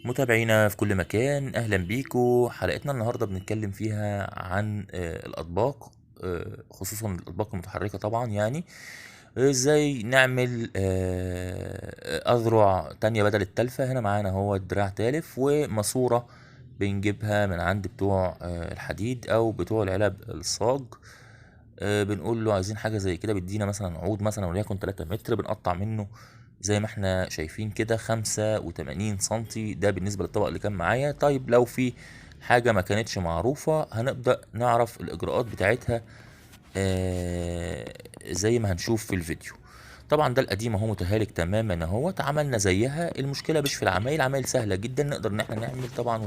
متابعينا في كل مكان، اهلا بيكم. حلقتنا النهارده بنتكلم فيها عن الاطباق، خصوصا الاطباق المتحركة. طبعا يعني ازاي نعمل اذرع تانية بدل التالفة. هنا معانا هو دراع تالف وماسورة بنجيبها من عند بتوع الحديد او بتوع العلب الصاج. بنقول له عايزين حاجة زي كده، بيدينا مثلا عود مثلا وليكن 3 متر، بنقطع منه زي ما احنا شايفين كده 85 سنتي. ده بالنسبة للطبق اللي كان معايا. طيب لو في حاجة ما كانتش معروفة هنبدأ نعرف الإجراءات بتاعتها زي ما هنشوف في الفيديو. طبعا ده القديم اهو متهالك تماما اهوت، عملنا زيها. المشكلة مش في العمايل، عمايل سهلة جدا نقدر ان احنا نعمل طبعا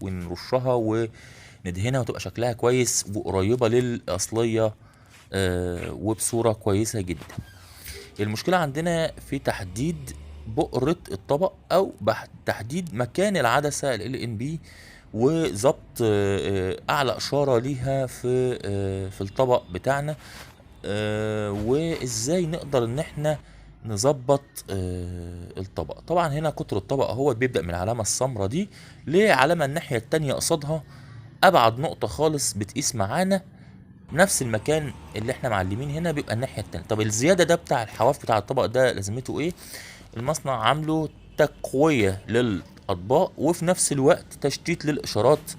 ونرشها وندهنها وتبقى شكلها كويس وقريبة للأصلية وبصورة كويسة جدا. المشكلة عندنا في تحديد بؤرة الطبق أو تحديد مكان العدسة ال LNB وظبط أعلى إشارة ليها في الطبق بتاعنا، وإزاي نقدر إن إحنا نظبط الطبق. طبعا هنا قطر الطبق هو بيبدأ من العلامة السمراء دي لعلامة الناحية التانية قصادها، أبعد نقطة خالص بتقيس معانا نفس المكان اللي احنا معلمين هنا بيبقى الناحية التانية. طب الزيادة ده بتاع الحواف بتاع الطبق ده لازمته ايه؟ المصنع عامله تقوية للأطباق وفي نفس الوقت تشتيت للإشارات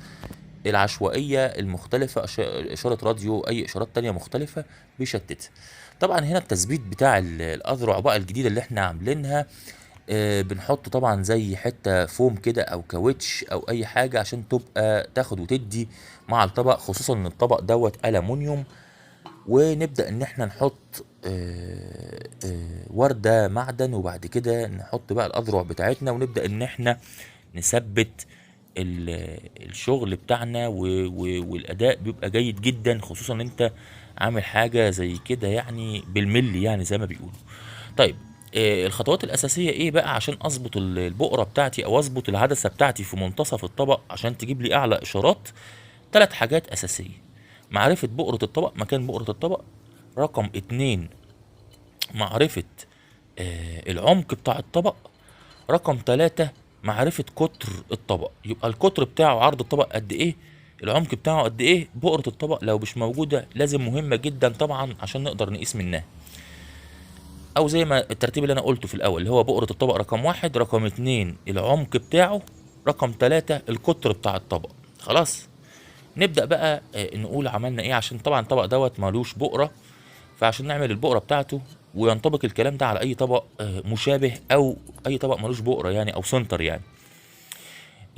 العشوائية المختلفة، إشارة راديو، أي إشارات تانية مختلفة بيشتتها. طبعا هنا التثبيت بتاع الأذرع بقى الجديدة اللي احنا عاملينها، بنحط طبعا زي حتة فوم كده أو كاوتش أو أي حاجة عشان تبقى تاخد وتدي مع الطبق، خصوصا إن الطبق دوت ألمونيوم. ونبدأ إن احنا نحط وردة معدن، وبعد كده نحط بقى الأذرع بتاعتنا ونبدأ إن احنا نثبت الشغل بتاعنا والأداء بيبقى جيد جدا، خصوصا إن انت عامل حاجة زي كده بالملي زي ما بيقولوا. الخطوات الأساسية إيه بقى عشان أظبط البؤرة بتاعتي أو أظبط العدسة بتاعتي في منتصف الطبق عشان تجيب لي أعلى إشارات؟ 3 حاجات أساسية: معرفة بؤرة الطبق، مكان بؤرة الطبق. رقم 2 معرفة العمق بتاع الطبق. رقم 3 معرفة قطر الطبق، يبقى القطر بتاعه عرض الطبق قد إيه، العمق بتاعه قد إيه، بؤرة الطبق لو مش موجودة لازم مهمة جدا طبعا عشان نقدر نقيس منها. أو زي ما الترتيب اللي أنا قلته في الأول اللي هو بؤرة الطبق رقم 1، رقم 2 العمق بتاعه، رقم 3 القطر بتاع الطبق. خلاص نبدأ بقى، نقول عملنا إيه، عشان طبعا الطبق دوت مالوش بؤرة، فعشان نعمل البؤرة بتاعته وينطبق الكلام ده على أي طبق مشابه أو أي طبق مالوش بؤرة أو سنتر.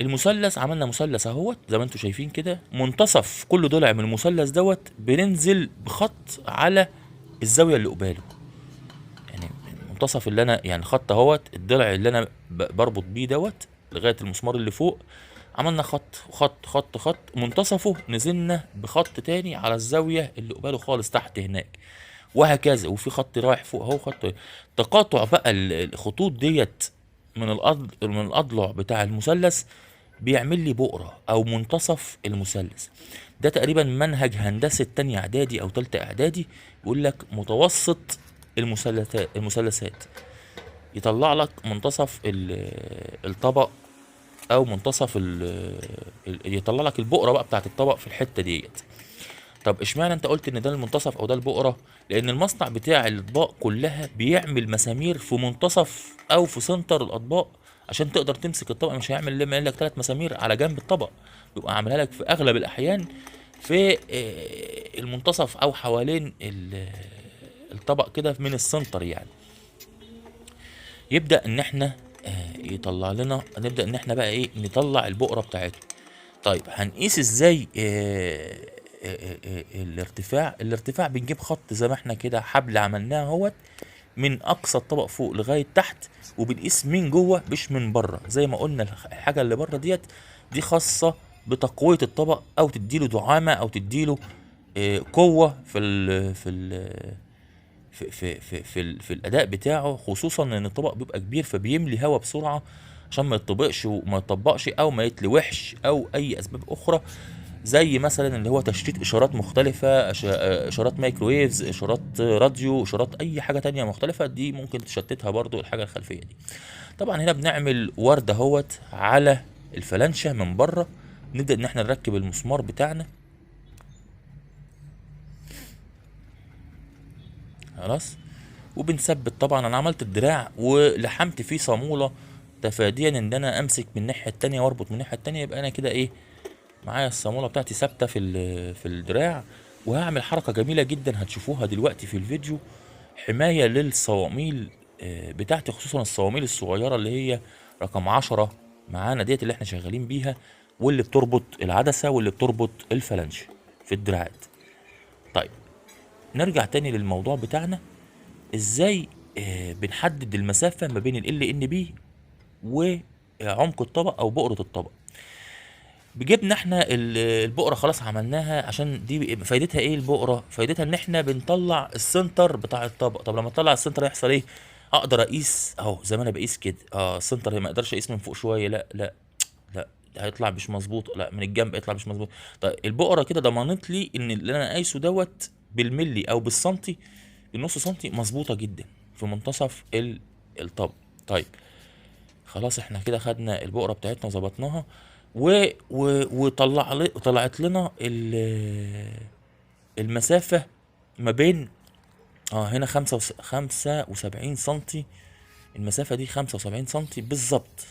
المثلث عملنا مثلث أهوت زي ما انتم شايفين كده، منتصف كل ضلع من المثلث دوت بننزل بخط على الزاوية اللي قباله، يعني المنتصف اللي أنا يعني خط أهوت الضلع اللي أنا بربط بيه دوت لغاية المسمار اللي فوق، عملنا خط خط خط خط، منتصفه نزلنا بخط تاني على الزاوية اللي قباله خالص تحت هناك، وهكذا. وفي خط رايح فوق اهو، خط تقاطع بقى الخطوط ديت من الأضلع بتاع المثلث بيعمل لي بؤرة أو منتصف المثلث. ده تقريبا منهج هندسة تانية إعدادي أو تالتة إعدادي، بيقول لك متوسط المثلثات يطلع لك منتصف الطبق أو منتصف يطلع لك البؤرة بقى بتاعت الطبق في الحتة ديت. طب اشمعنى انت قلت ان ده المنتصف او ده البؤرة؟ لان المصنع بتاع الاطباق كلها بيعمل مسامير في منتصف او في سنتر الاطباق عشان تقدر تمسك الطبق، مش هيعمل لما يقول لك 3 مسامير على جنب الطبق، بيبقى عاملها لك في اغلب الاحيان في المنتصف او حوالين الطبق كده من السنتر. يبدأ ان احنا، يطلع لنا، نبدأ ان احنا بقى ايه نطلع البؤرة بتاعتنا. طيب هنقيس ازاي، الارتفاع؟ الارتفاع بنجيب خط زي ما احنا كده حبل عملناه اهوت من اقصى الطبق فوق لغاية تحت، وبنقيس من جوه مش من بره. زي ما قلنا الحاجة اللي بره ديت دي خاصة بتقويه الطبق او تديله دعامة او تديله، قوة في الاداء بتاعه، خصوصا ان الطبق بيبقى كبير فبيملي هوا بسرعة عشان ما يطبقش وما يطبقش او ما يتلوحش او اي اسباب اخرى. زي مثلا اللي هو تشتيت اشارات مختلفة، اشارات microwaves، اشارات راديو، اشارات اي حاجة تانية مختلفة، دي ممكن تشتتها برضو الحاجة الخلفية دي. طبعا هنا بنعمل ورده اهوت على الفلانشه من بره، نبدا ان احنا نركب المسمار بتاعنا. خلاص، وبنثبت. طبعا انا عملت الدراع ولحمت فيه صاموله تفاديا ان انا امسك من الناحية التانية واربط من الناحية التانية، يبقى انا كده ايه معايا الصاموله بتاعتي ثابتة في الدراع. وهعمل حركة جميلة جدا هتشوفوها دلوقتي في الفيديو، حماية للصواميل بتاعتي، خصوصا الصواميل الصغيرة اللي هي رقم 10 معانا ديت اللي احنا شغالين بيها، واللي بتربط العدسة واللي بتربط الفلانشه في الدراعات. طيب نرجع تاني للموضوع بتاعنا، ازاي بنحدد المسافة ما بين ال LNB وعمق الطبق او بؤرة الطبق. بجبنا احنا البؤرة خلاص عملناها، عشان دي فايدتها ايه البؤرة؟ فايدتها ان احنا بنطلع ال center بتاع الطبق. طب لما اطلع ال center هيحصل ايه؟ اقدر اقيس اهو زي ما انا بقيس كده، ال center ما اقدرش اقيس من فوق شوية، لا لا لا هيطلع مش مظبوط، لا من الجنب هيطلع مش مظبوط. طيب البؤرة كده ضمنت لي ان اللي انا قايسه دوت بالملي او بالسنتي بالنص سنتي مظبوطة جدا في منتصف الطبق. طيب خلاص احنا كده خدنا البؤرة بتاعتنا وظبطناها، وطلعت لنا المسافة ما بين هنا 75 سنتي، المسافة دي 75 سنتي بالظبط،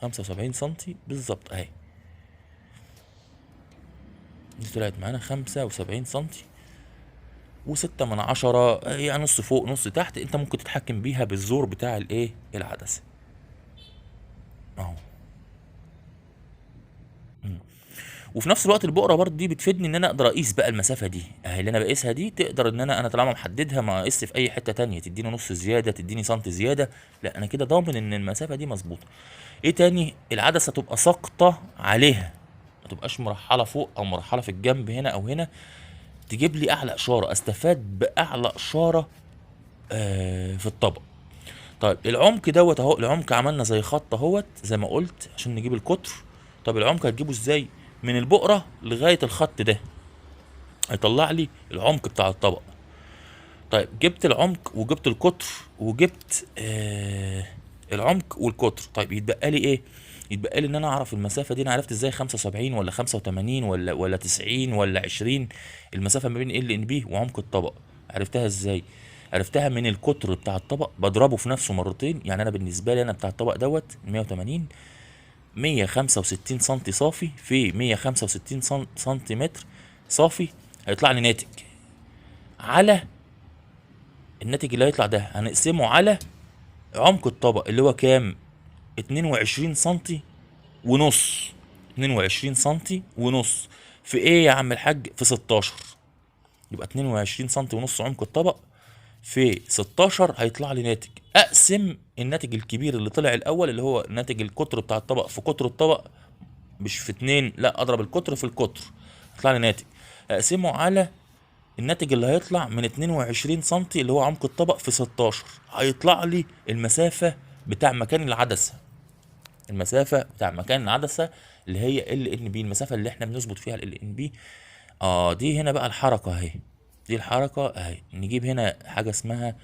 75 سنتي بالظبط اهي، دي طلعت معانا 75 سنتي وستة من عشرة، يعني نص فوق نص تحت. انت ممكن تتحكم بيها بالزور بتاع الايه العدسة اهو. وفي نفس الوقت البؤرة برضه دي بتفيدني ان انا اقدر اقيس بقى المسافة دي اهي اللي انا بقيسها دي، تقدر ان انا طالما محددها ما اقيسش في اي حتة تانية، تديني نص زيادة تديني سنتي زيادة، لا انا كده ضامن ان المسافة دي مظبوطة. ايه تاني؟ العدسة تبقى ساقطة عليها، ما تبقاش مرحلة فوق او مرحلة في الجنب هنا او هنا، تجيب لي اعلى اشارة، استفاد باعلى اشارة في الطبق. طيب العمق دوت اهو، العمق عملنا زي خط اهوت زي ما قلت عشان نجيب القطر. طب العمق هتجيبه ازاي؟ من البؤرة لغاية الخط ده هيطلع لي العمق بتاع الطبق. طيب جبت العمق وجبت القطر وجبت العمق والقطر. طيب يتبقى لي ايه؟ يتبقى لي ان انا اعرف المسافة دي، انا عرفت ازاي 75 ولا 85 ولا 90 ولا 20، المسافة ما بين ال LNB وعمق الطبق عرفتها ازاي؟ عرفتها من القطر بتاع الطبق، بضربه في نفسه مرتين. يعني انا بالنسبة لي انا بتاع الطبق دوت 180، 165 سنتي صافي في 165 سنتيمتر صافي، هيطلع لي ناتج. على الناتج اللي هيطلع ده هنقسمه على عمق الطبق اللي هو كام؟ 22 سنتي ونص، 22 سنتي ونص في ايه يا عم الحاج؟ في 16. يبقى 22 سنتي ونص عمق الطبق في 16 هيطلع لي ناتج. اقسم الناتج الكبير اللي طلع الاول اللي هو ناتج القطر بتاع الطبق في قطر الطبق، مش في 2، لا اضرب القطر في القطر هيطلع لي ناتج. اقسمه على الناتج اللي هيطلع من 22 سنتي اللي هو عمق الطبق في 16، هيطلع لي المسافة بتاع مكان العدسة، المسافة بتاع مكان العدسة اللي هي LNB، المسافة اللي احنا بنظبط فيها LNB. دي هنا بقى الحركة اهي، دي الحركة اهي. نجيب هنا حاجة اسمها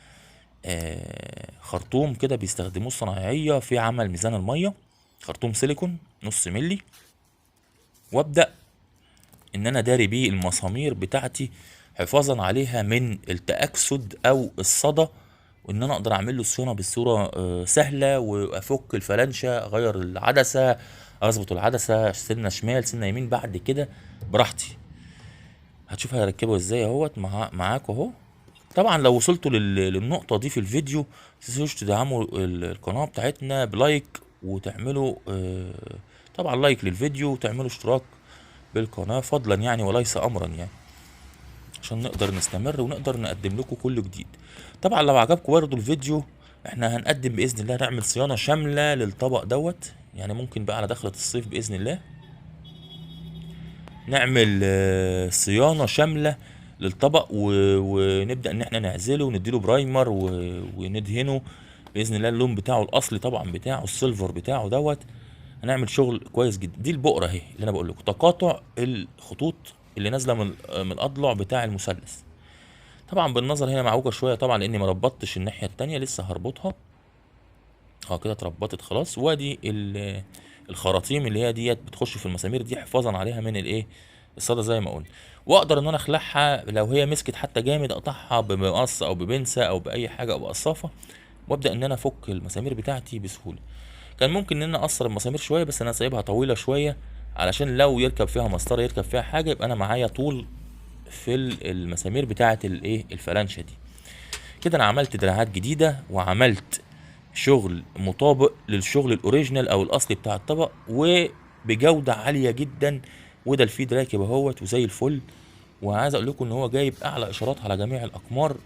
خرطوم كده بيستخدموه الصناعية في عمل ميزان المية، خرطوم سيليكون نص ملي، وابدأ ان انا داري بيه المسامير بتاعتي حفاظا عليها من التأكسد او الصدى، وان انا اقدر اعمل له صيانة بصورة سهلة، وافك الفلانشه، اغير العدسة، اظبط العدسة سنة شمال سنة يمين بعد كده براحتي. هتشوف هركبه ازاي اهوت معاكم اهو. طبعا لو وصلتوا للنقطة دي في الفيديو متنسوش تدعموا القناة بتاعتنا ب like، وتعملوا طبعا like للفيديو، وتعملوا اشتراك بالقناة فضلا يعني وليس امرا يعني، عشان نقدر نستمر ونقدر نقدم لكم كل جديد. طبعا لو عجبكم برضو الفيديو احنا هنقدم باذن الله، نعمل صيانة شاملة للطبق دوت، يعني ممكن بقى على دخلة الصيف باذن الله نعمل صيانة شاملة للطبق، ونبدا ان احنا نعزله ونديله primer وندهنه باذن الله اللون بتاعه الاصلي طبعا بتاعه ال silver بتاعه دوت. هنعمل شغل كويس جدا. دي البؤره اهي اللي انا بقول لكم، تقاطع الخطوط اللي نازله من الاضلع بتاع المثلث. طبعا بالنظر هنا معوجة شوية طبعا لاني ما ربطتش الناحية التانية، لسه هربطها. كده اتربطت خلاص. وادي الخراطيم اللي هي ديت بتخش في المسامير دي حفاظا عليها من الايه، الصدى زي ما قلنا. واقدر ان انا اخلعها لو هي مسكت حتى جامد، اقطعها بمقص او ببنسه او باي حاجة او بقصافه، وابدا ان انا افك المسامير بتاعتي بسهولة. كان ممكن ان انا اقصر المسامير شوية، بس انا سايبها طويلة شوية علشان لو يركب فيها مسطرة، يركب فيها حاجة، يبقى انا معايا طول في المسامير بتاعه الايه، الفلانشه دي. كده انا عملت دراعات جديدة وعملت شغل مطابق للشغل ال original او الاصلي بتاع الطبق وبجوده عالية جدا. وده ال feed راكب اهوت وزي الفل. وعايز اقول لكم ان هو جايب اعلى اشارات على جميع الاقمار،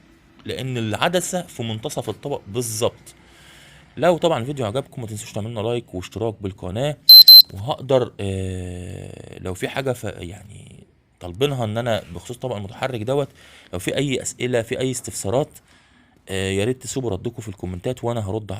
لان العدسة في منتصف الطبق بالظبط. لو طبعا الفيديو عجبكم ما تنسوش تعملوا like واشتراك بالقناة. وهقدر لو في حاجة يعني طالبينها ان انا بخصوص طبق المتحرك دوت، لو في اي اسئلة في اي استفسارات، يا ريت تسيبوا ردكم في الكومنتات وانا هرد عليكم.